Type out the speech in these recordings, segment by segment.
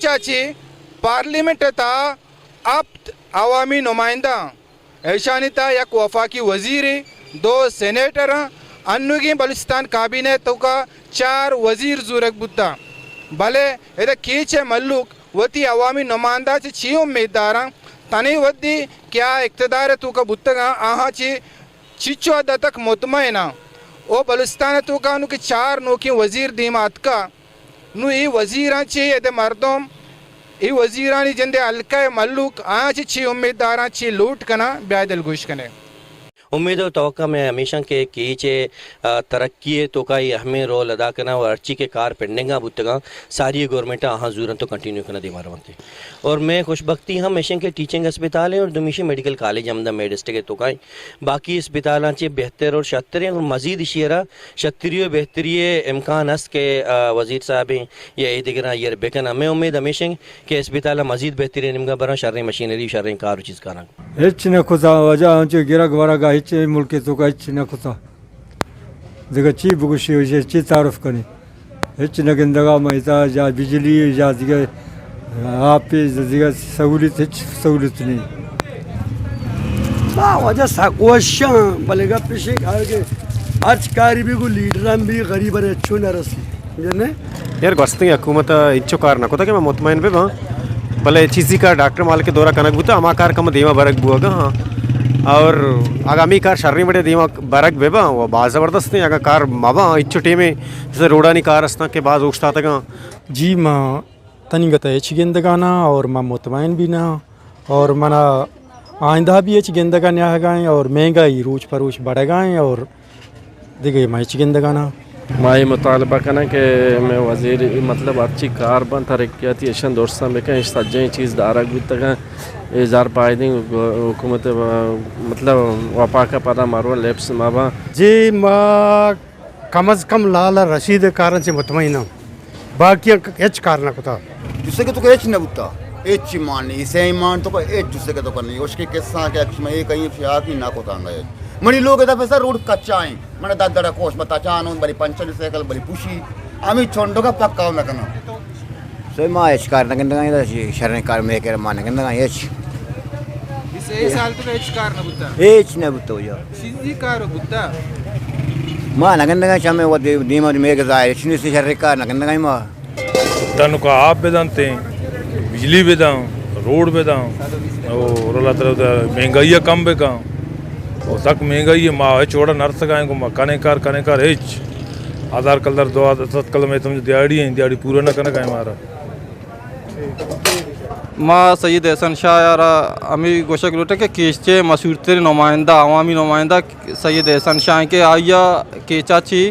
چاچی پارلیمنٹ ءِ تہا ہپت عوامی نمائندہ، ایشانی تہا یک وفاقی وزیرے، دو سینیٹر، انوگیں بلوچستان کابینہ ءِ توکا چار وزیر زورگ بوتاں، بلے ادا کیچ ءِ مھلوک وتی عوامی نمائندہ چہ چی امیت داراں؟ تنے وھدے کہ آ اقتدار ءِ توکا بوتگاں، آہاں چہ چچو حد تک مطمئن آں؟ او بلوچستان ءِ توکا نوں کہ چار نوکیں وزیر دیما اتکا، نوں اے وزیراں چہ اد ءِ مردم، اے وزیرانی جند ءِ حلقہ ءِ مھلوک آیاں چہ چے امیت داراں، چے لوٹ کناں، بیا دلگوش کنیں۔ امید و توقع مئے ہمیشاں کہ کیچ ءِ، آ، ترقی ءِ توکا اے اہمیں رول ادا کناں و ہرچی کہ کار پینڈنگاں بوتگاں، ساری گورنمنٹ آہاں زورنت و کنٹینیو کناں دیما رونت۔ اور مئے خوشبختی ہم ایشیں کہ ٹیچنگ اسپتال ایں اور دومیشی میڈیکل کالج ہمدا مئے ڈسٹرکٹ ءِ توکا ایں۔ باقی اسپتالاں چہ بہتر اور شتر ایں اور مزید اشی ءَ را شتری و بہتری ءِ امکان است کہ، آ، وزیر صاحب ایں یا اے دگراں ایر بکناں۔ مئے امید ہمیش ایں کہ اسپتال ءَ مزید بہتری ءِ نیمگا براں، شریں مشینری، شریں کار و چیز کناں۔ ہچ نہ کتا واجہ، انچو گرگ ورگ ءَ ہچ ملک ءِ توکا ہچ نہ کتا۔ دگہ چی بگوشی، چی تعارف کنی؟ ہچ نہ گندگا ما اتا، یا بجلی، یا دگہ آپ، دگہ سہولت، ہچ سہولت نہیں۔ ما واجہ سک وشاں، بلے گپ ایش ایں کہ ہرچ کاری بی گو لیڈراں بی، غریب ءَ ہچو نہ رسی۔ جنے؟ یار، گوستگیں حکومت ءَ ہچو کار نہ کتگ کہ من مطمئن بہ باں، بلے چیزی کار ڈاکٹر مالک ءِ دورا کنگ بوتگ، ہما کار کم دیما برگ بوگا، ہاں۔ اور اگاں ہمے کار شریں وڑے دیما برگ بہ باں، و باز زبردست ایں۔ اگاں کار مہ باں، ہچو ٹیمے جیسے روڈانی کار استاں کہ باز اوشتاتگاں۔ جی، ما تنیگت ءَ ہچ گندگا نہ اور ما مطمئن بھی نہ اور منا آئندہ بھی ہچ گندگا نیاہگا ایں اور مہنگائی روچ پہ روچ بڑھگا ایں اور دگہ ما ہچ گندگا نہ۔ ما اے مطالبہ کناں کہ مئے وزیر، مطلب، ہرچی کار باں ترقیاتی، ایشاں درستاں بکن، ایش سجہیں چیز دارگ بوتگاں، اے زر بایدیں حکومت، مطلب، وفاق ءَ پدا مرو لیپس مہ باں۔ جی، ما کم از کم لال رشید ءِ کاراں چہ مطمئن آں، باقی ہچ کار نہ کتا۔ جسے کہ تو کہ ہچ نہ بوتا، ہچ مان نہیں، اسے ایمان تو کہ ہچ جسے کہ تو کہ نہیں، اس کے قصہ کہ اکش میں ایک کہیں فیا کی نہ کتا گئے۔ منی لوگ ادا پیسہ روڈ کچا ہیں، من دد دڑا کوش بتا چانو، بری پنچر سائیکل، بری پوشی، ہمیں چونڈو کا پکا نہ کنا۔ سوئی ما ہچ کار نہ گندگاں، ادا شریں کار مئے کرا ما نہ گندگاں ہچ۔ بیست سال تو ہچ کار نہ بوتا؟ ہچ نہ بوتا یا۔ چیزی کار بوتا؟ ما نہ گندگاں، چمے و دیم، دیم مئے ظاہر ہچ نیست، شریں کار نہ گندگاں ما۔ تنکا آپ بدنت، بجلی بدن، روڈ بدن، اور اللہ تعالی مہنگائی کم بکن۔ اور سک مہنگائی، ما ہچ وڑا نرسگائیں، گو ما کنے کار، کنے کار ہچ۔ ہزار کلدار، دو ہزار، ست کلدار میں تم دیہاڑی ہیں، دیہاڑی پورا نہ کنگائیں مارا۔ ما سید احسن شاہ ءَ را ہمے گوشگ لوٹیں کہ کیچ ءِ مشہور تریں نمائندہ، عوامی نمائندہ سید احسن شاہ ایں کہ آئی ءَ کیچ ءَ چہ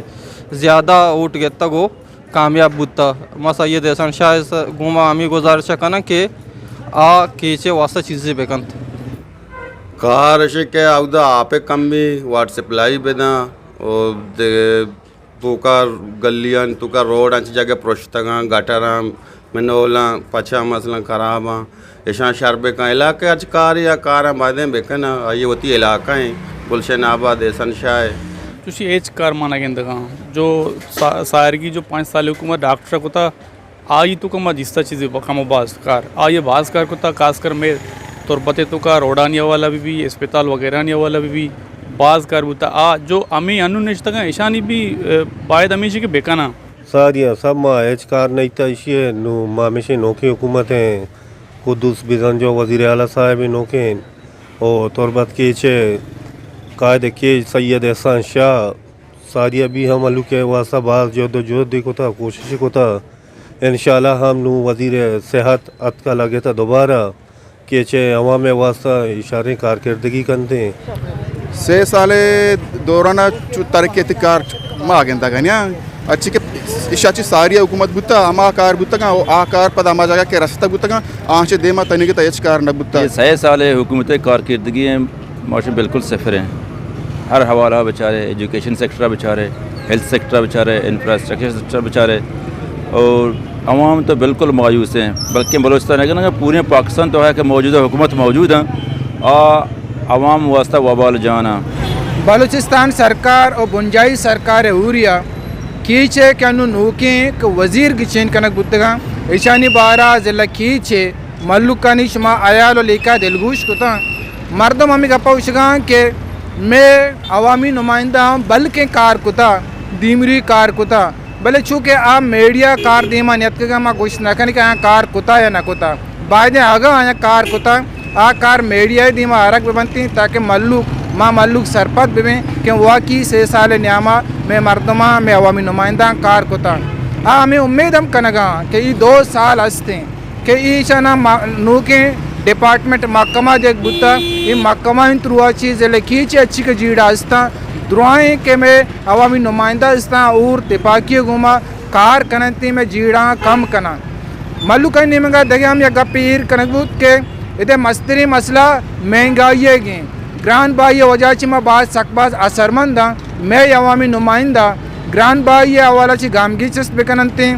زیادہ ووٹ گپتگ و کامیاب بوتگ۔ ما سید احسن شاہ ءِ س-، گوما ہمے گزارش ءَ کناں کہ آ کیچ ءِ واستہ چیزے بکنت۔ کار اش کہ اودا آپ ءِ کمی، واٹر سپلائی بداں و دگہ توکا گلیاں توکا روڈاں چہ جاگہ پرشتگاں، گٹراں، منولاں، پچاں مثلاً خراباں، اشاں شر بکن۔ علاقہ ہرچ کارے یا کاراں بایدیں بکن، آئی وتی علاقہ ہیں، گلشن آباد، احسن شاہ ہے۔ چوشی ہچ کار ما نہ گندگاں۔ جو سا-، سائرگی جو پانچ سال حکومت ڈاکٹر کتا، آئی توکا ما دیستا چیزے ب-، کم و باز کار۔ آئی باز کار کتا، خاص کر مئے تربت توکا روڈانی حوالہ بہ بی، اسپتال وغیرہانی حوالہ بہ بی، باز کار بوتا۔ آ جو ہمے انوں نشتگاں، اشانی بھی، اے، باید ہمیشی کہ بکناں۔ ساری ءَ سب ما ہچ کار نہ ایتا ایشی ءَ، نوں ما ہمیشی نوکیں حکومت ہیں، قدوس بزنجو وزیر اعلیٰ صاحب نوکیں، او تربت کیچ ءِ قائد کیچ سید احسان شاہ، ساری ءَ بھی ہم مھلوک ءِ واسطہ باز جہد و جہد کتا، کوشش کتا۔ انشاءاللہ ہم نوں وزیر صحت اتکا لگتا دوبارہ کیچ ءِ عوام ءِ واسطہ شریں کارکردگی کنت۔ سے سال ءِ دوران ءَ چو ترقیاتی کار ما گندگ ءَ نیاں، اچی کہ ایشی ءَ چہ ساری ءَ حکومت بوتا، ہما کار بوتگاں، آ کار پدا ہما جاگہ کہ رستگ بوتگاں، آنچہ دیما تنیگتا ہچ کار نہ بوتا۔ یہ سہ سال ءِ حکومت ءِ کارکردگی ءَ ماشاء بالکل صفر ہیں۔ ہر حوالہ بچارے، ایجوکیشن سیکٹر بچارے، ہیلتھ سیکٹر بچارے، انفراسٹرکچر سیکٹر بچارے، اور عوام تو بالکل مایوس ہیں، بلکہ بلوچستان اگر نہ پورے پاکستان تو ہے کہ موجودہ حکومت موجود ہیں، آ عوام واسطہ وبال جان ہیں۔ بلوچستان سرکار و بنجاہی سرکار ءِ ہوریا کیچ ءِ کہ انوں نوکیں کہ وزیر گچین کنگ بوتگاں، ایشانی بارہ ضلع کیچ ءِ مھلوکانی شما ہیال و لیکہ دلگوش کتاں۔ مردم ہمے گپا گوشگاں کہ مئے عوامی نمائندہ بلکیں کار کتا، دیمروئی کار کتا، بلے چونکہ آ میڈیا کار دیما نیتکگاں، ما گوشت نہ کنیں کہ آیاں کار کتا یا نہ کتا۔ بایدیں اگاں آیاں کار کتا، آ کار میڈیا ءِ دیما آرگ بہ بنتیں، تاکہ مھلوک، ما مھلوک سرپد بہ بیں کہ واقعی سے سال ءِ نیاما مئے مردماں، مئے عوامی نمائندہاں کار کتا۔ آ ہمے امید ہم کنگاں کہ ای دو سال ہستیں کہ ایشاناں ما-، نوکیں ڈپارٹمنٹ محکمہ دیگ بوتا، ای محکمہ انت رواچی ضلع کیچ ءِ اچی کہ جیڑہ ہستاں، درائیں کہ مئے عوامی نمائندہ ہستاں اور تپاکی ءِ گوما کار کننت، مئے جیڑہاں کم کناں۔ مھلوکانی نیمگا دگہ ہم یک گپے ایر کنگ بوت کہ ادے مستریں مسئلہ مہنگائی ءِ گیں۔ گران بہائی ءِ وجہ چہ ما باز سک باز اثرمند آں۔ مئے عوامی نمائندہ گران بہائی ءِ حوالہ چہ گامگیج چست بکننتیں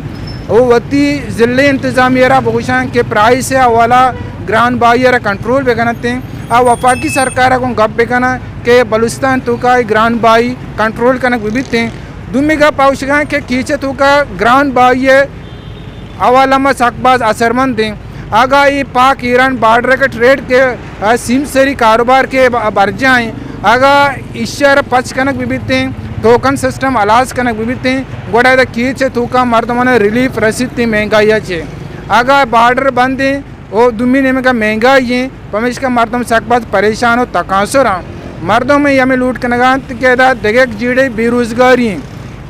و وتی ضلعی انتظامیہ ءَ را بگوشاں کہ پرائس ءِ حوالہ گران بہائی ءَ را کنٹرول بکننتیں۔ آ وفاقی سرکار ءَ گوں گپ بکناں کہ بلوچستان توکا گران بہائی کنٹرول کنگ بہ بیتیں۔ دومی گپ آ گوشگاں کہ کیچ ءِ توکا گران بہائی ءِ حوالہ ما سک باز اثرمند ایں۔ اگاں اے پاک ایران بارڈر ءِ ٹریڈ کہ، آ، سیم سری کاروبار کہ ب-، برجاہ ایں، اگاں ایشی ءَ را پچ کنگ بہ بیتیں، ٹوکن سسٹم ہلاس کنگ بہ بیتیں، گڑا ادا کیچ ءِ توکا مردماں ریلیف رسیتیں مہنگائی ءَ چہ۔ اگاں بارڈر بند ایں، او دومی نیمگا مہنگائی ایں، پمیشکا مردم سک باز پریشان و تکانسر آں۔ مردم ءِ ہمے لوٹ کنگا انت کہ ادا دگہ یک جیڑہ بے روزگاری ایں۔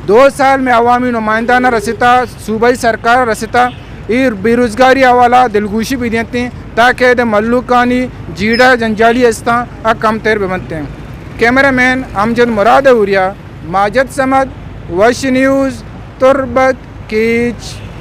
دو سال مئے عوامی نمائندہاں ءَ رسیتا، صوبائی سرکار ءَ رسیتا، اے بے روزگاری ءِ حوالہ دلگوشی بہ دینتیں تاکہ ادا مھلوکانی جیڑہ جنجالی ہستاں آ کم تر بہ بنتیں۔ کیمرہ مین امجد مراد ءِ ذریعہ ماجد صمد، وش نیوز، تربت، کیچ۔